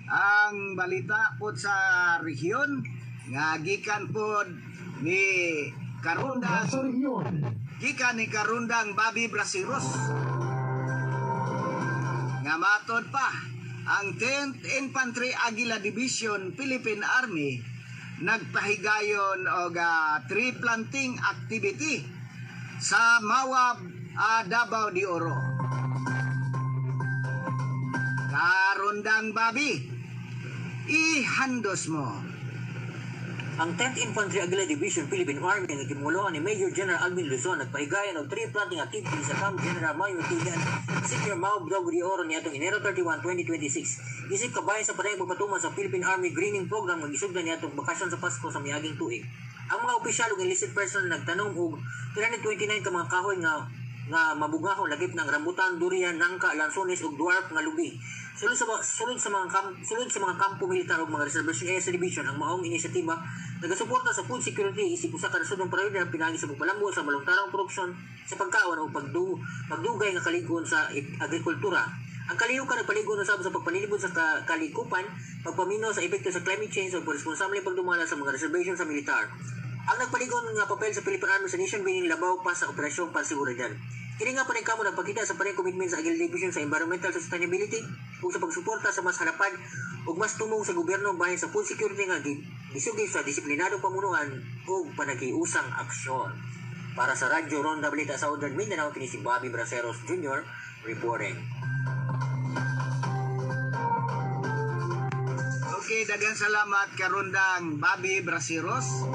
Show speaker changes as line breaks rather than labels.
Ang balita pod sa rehiyon nga gikan pod ni Karundang
Sa rehiyon.
Gikan ni Karundang Bobby Braceros nga matod pa ang 10th Infantry Aguila Division, Philippine Army, nagpahigayon og tree planting activity sa Mawab, Davao de Oro. Karundang Bobby, ihandos mo.
Ang 10th Infantry Aguila Division, Philippine Army nga gimuloan ni Major General Alvin Luzon nagpahigayon og tree planting activity sa Camp General Mayo Tigan, Sitio Mawab, Davao de Oro niadtong Enero 31, 2026. Isip kabahin sa padayong pagpatuman sa Philippine Army Greening Program nga gisugdan niadtong bakasyon sa Pasko sa miaging tuig. Ang mga opisyal ug enlisted personnel nagtanom og 329 ka mga kahoy nga mabugahon, lakip ng rambutan, durian, nangka, lansones ug dwarf nga lubi. Sulod sa mga kampo militar ug mga reservation area sa division. Ang maong inisyatiba nagasuporta sa food security isip usa ka nasudnong prioridad pinaagi sa pagpalambo sa malungtarang produksyon sa pagkaon ug pagdugay nga kalig-on sa agrikultura. Ang kalihukan nagpalig-on usab sa pagpanilibot sa kalikupan, pagpaminaw sa epekto sa climate change ug responsable pagdumala sa mga reservation sa militar. Ang nagpalig-on nga papel sa Philippine Army sa nation building labaw pa sa operasyong panseguridad. Kini nga paningkamot nagpakita sa parehong commitment sa Aguila Division sa environmental sustainability ug sa pagsuporta sa mas halapad ug mas tumong sa gobyerno bahin sa food security nga gisugid sa disiplinadong pamunuan ug panaghiusang aksyon. Para sa Radyo Ronda Balita sa Southern Mindanao, kini si Bobby Braceros Jr. reporting.
Okay, daghang salamat, Karundang Bobby Braceros.